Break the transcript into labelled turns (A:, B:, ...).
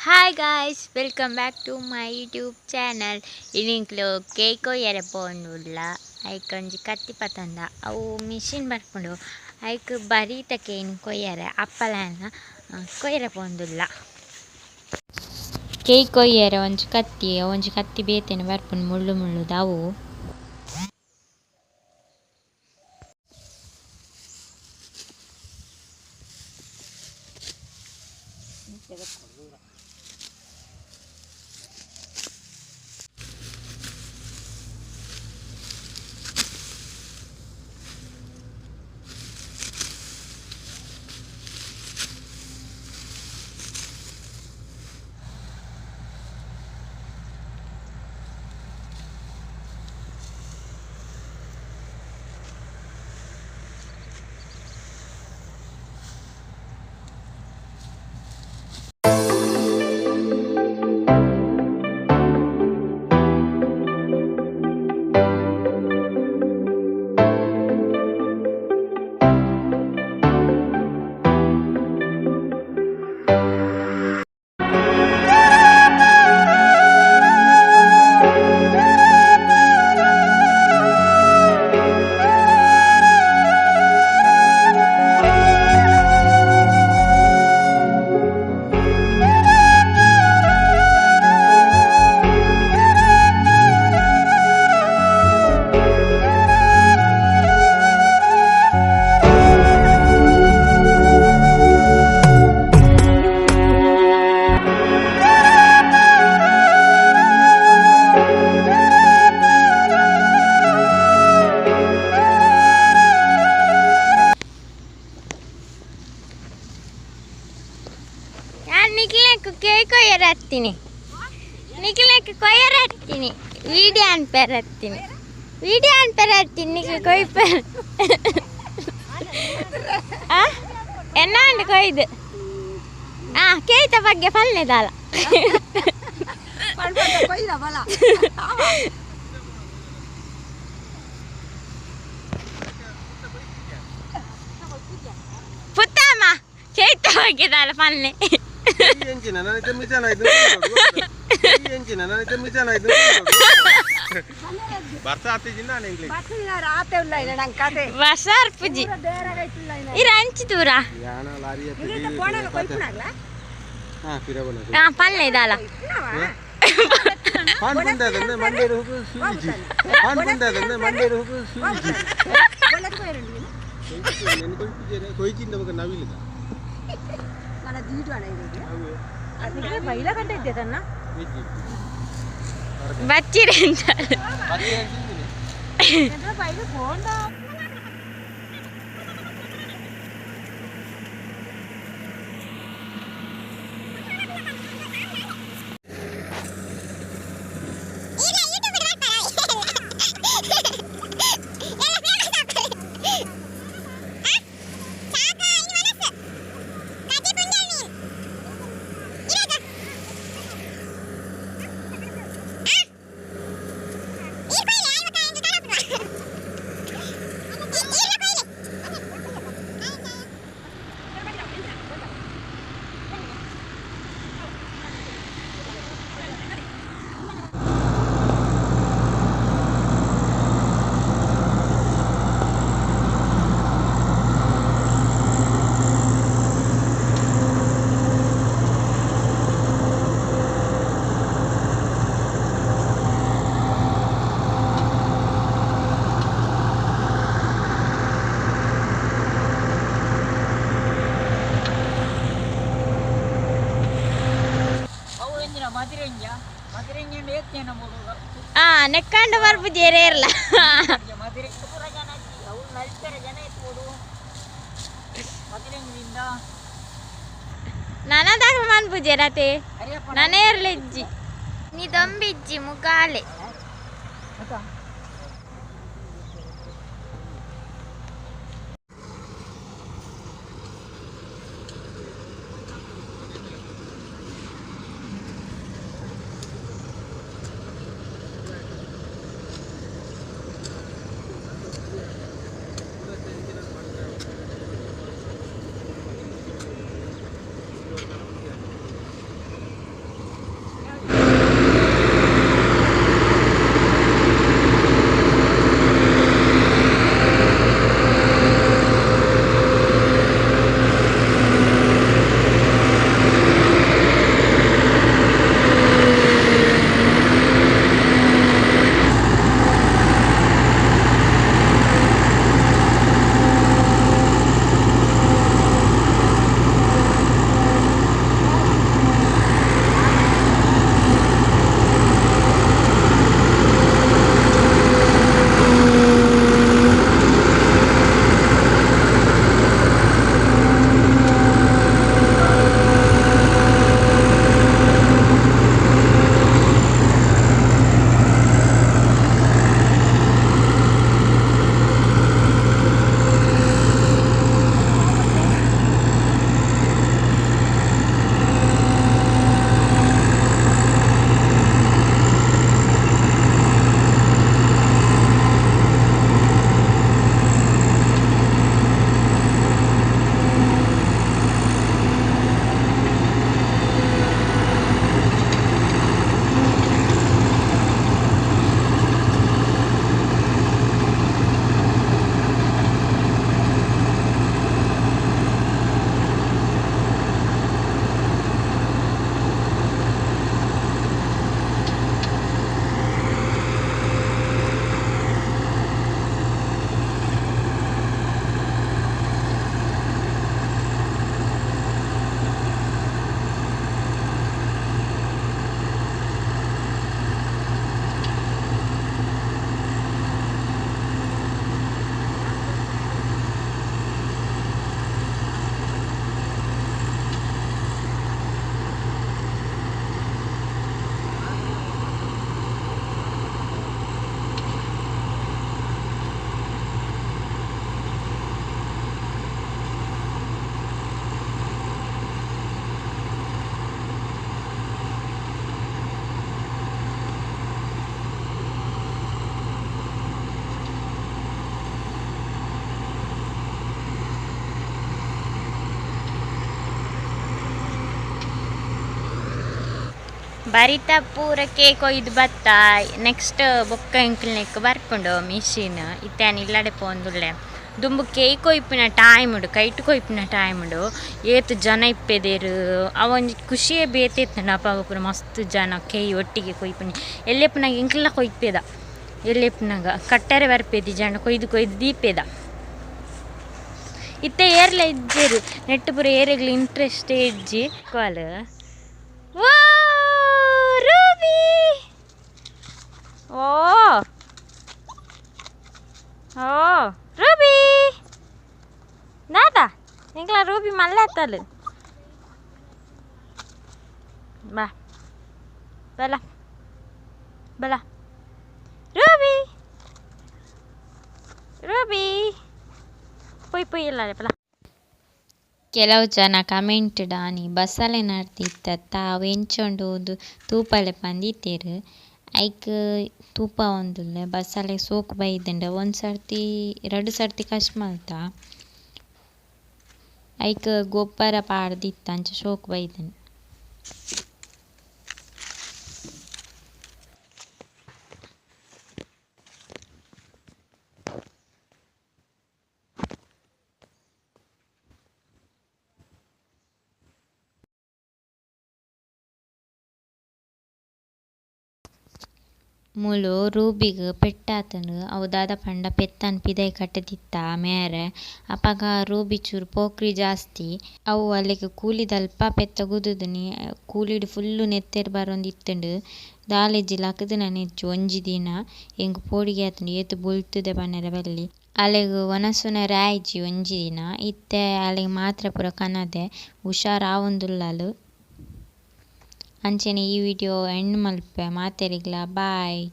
A: Hi guys, welcome back to my YouTube channel. ಇನಿಂಕ್ಲು cake ಕೊಯ್ಯರೆ ಪೋಂಡುಲ್ಲ ಐಕ್ ಒಂಜಿ ಕತ್ತಿ ಪತಂದ ಅವು ಮಿಷಿನ್ ಬರ್ಪುಂಡು ಐಕ್ ಬರೀತ ಕೇನ್ ಕೊಯ್ಯರೆ ಅಪ್ಪಲನ ಕೊಯ್ಯರೆ ಪೋಂಡುಲ್ಲ ಕೇಕ್ ಕೊಯ್ಯರೆ ಒಂಜಿ ಕತ್ತಿ ಒಂಜಿ ಕತ್ತಿ ಬೇತೆನೆ ಬರ್ಪುಂಡು ಮುಳ್ಳು ಮುಳ್ಳುದ ಅವು. ನಿಕ್ಲೆಕ್ ಕೇಕ್ ಕೊಯ್ಯರತ್ತೀನಿ, ನಿಕ್ಲೆಕ್ ಕೊಯ್ಯರತ್ತೀನಿ, ವಿಡಿಯೋ ಅನ್ಪೆರತ್ತೀನಿ, ವಿಡಿಯೋ ಅನ್ಪೆರತ್ತೀನಿ, ನಿಕ್ಲೆ ಕೊಯ್ಪೆರ್ ಎನ್ನಾಂಡ್ ಕೊಯ್ದು ಆ ಕೇಯ್ತ ಬಗ್ಗೆ ಪಲ್ಲೆದಾಲ ಪುತ್ತಮ್ಮ ಕೇಯ್ತ ಬಗ್ಗೆ ದಾಲ ಪಲ್ಲೆ. ಬಸಾರ್ಪುಜಿ ಇರ ಅಂಚಿ ದೂರ ಪಲ್ಲೆ ದಾಲ ಬಚ್ಚಿರಿ ಅಂತ. ನೆಕ್ಕಂಡ ಬರ್ಪುಜೇರೇ ಇರಲ್ಲ. ನನದಾಗ ಮನ್ಪುಜೇರತೆ ನಾನೇ ಇರ್ಲಿಜ್ಜಿ ನೀ ದೊಂಬಿಜ್ಜಿ ಮುಗಾಲೆ. ಬರಿತ ಪೂರ ಕೇಕ್ ಒಯ್ದು ಬತ್ತ ನೆಕ್ಸ್ಟ್ ಬೊಕ್ಕ ಎಂಕಲ್ನೆಕ್ ಬರ್ಪುಂಡು ಮಿಷಿನ್ ಇತ್ತೆ ಯಾನ್ ಇಲ್ಲಡೆ ಪೋಂದುಲ್ಲೆ ದುಂಬು ಕೇಕ್ ಕೊಯ್ಪಿನ ಟೈಮ್ ಉಂಡು ಕೈಟ್ ಕೊಯ್ಪಿನ ಟೈಮ್ ಉಂಡು ಏತ್ ಜನ ಇಪ್ಪೆದೆರ್ ಅವೊಂಜಿ ಖುಷಿಯೇ ಬೇತೆ ಇತ್ತುಂಡು ಅಪ್ಪ ಪೂರ ಮಸ್ತ್ ಜನ ಕೇಯ್ ಒಟ್ಟಿಗೆ ಕೊಯ್ಪಿನಿ ಎಲ್ಲೆಪ್ಪುನಾಗ ಎಂಕಲ್ನ ಕೊಯ್ಪೆದ ಎಲ್ಲೆಪ್ಪುನಾಗ ಕಟ್ಟರೆ ಬರ್ಪೆದಿ ಜನ ಕೊಯ್ದು ಕೊಯ್ದು ದೀಪೆದ ಇತ್ತೆ ಏರ್ಲ ಇಜ್ಜೆರ್ ನೆಟ್ಟ್ ಪೂರ ಏರೆಗ್ಲ ಇಂಟ್ರೆಸ್ಟ್ ಇಜ್ಜಿ ಕಾಲ್ ವಾ ರೂಬಿ ಓ ಓ ರೂಬಿ ದಾದಾ ಎಂಕ್ಲ ರೂಬಿ ಮಲ್ಲೆ ಆತಲ್ ಬಾ ಬಲ ಬಲ ರೂಬಿ ರೂಬಿ ಪೊಯ್ ಪೊಯ್ ಇಲ್ಲ ಬಲ. ಕೆಲವು ಜನ ಕಮೆಂಟ್ ಡಾನಿ ಬಸಳೆ ನಡ್ದಿತ್ತತ್ತ ಅವು ಎಂಚ ಉಂಡು ತೂಪಲೆ ಪಂದಿತ್ತೆರ್ ಐಕ್ ತೂಪ ಒಂದುಲ್ಲೆ ಬಸಳೆ ಸೋಕು ಬೈದುಂಡು ಒಂಜಿ ಸರ್ತಿ ರಡ್ಡ್ ಸರ್ತಿ ಕಶ್ ಮಲ್ತ ಐಕ್ ಗೊಬ್ಬರ ಪಾಡ್ದಿತ್ತ ಅಂಚ ಶೋಕು ಬೈದುಂಡು. ಮೂಲು ರೂಬಿಗ್ ಪೆಟ್ಟಾತುಂಡು ಅವು ದಾದ ಪಂಡ ಪೆತ್ತನ್ ಪಿದಯಿ ಕಟ್ಟುದಿತ್ತ ಮೇರೆ ಅಪಗ ರೂಬಿ ಚೂರು ಪೋಕ್ರಿ ಜಾಸ್ತಿ ಅವು ಅಲೆಗ್ ಕೂಲಿದಲ್ಪ ಪೆತ್ತ ಗುದ್ದುದಿನಿ ಕೂಲಿಡ್ ಫುಲ್ಲು ನೆತ್ತೆರ್ ಬರೊಂದಿತ್ತುಂಡು ದಾಲೇಜಿ ಲಕುದು ನೆಚ್ಚು ಒಂಜಿ ದಿನ ಎಂಕ್ ಪೋಡಿಗೆ ಆತುಂಡು ಏತ್ ಬುಲ್ತುದೆ ಪನೆರೆ ಬಲ್ಲಿ ಅಲೆಗ್ ವನಸುನೆರೆ ಆಯಿಜಿ ಒಂಜಿ ದಿನ ಇತ್ತೆ ಅಲೆಗ್ ಮಾತ್ರೆ ಪೂರ ಕನದೆ ಹುಷಾರ್ ಆವೊಂದುಲ್ಲಲ್. ಅಂಚನೆ ಈ ವಿಡಿಯೋ ಎಂಡ್ ಮಲ್ಪೆ ಮಾತೆರಿಗ್ಲ ಬಾಯ್.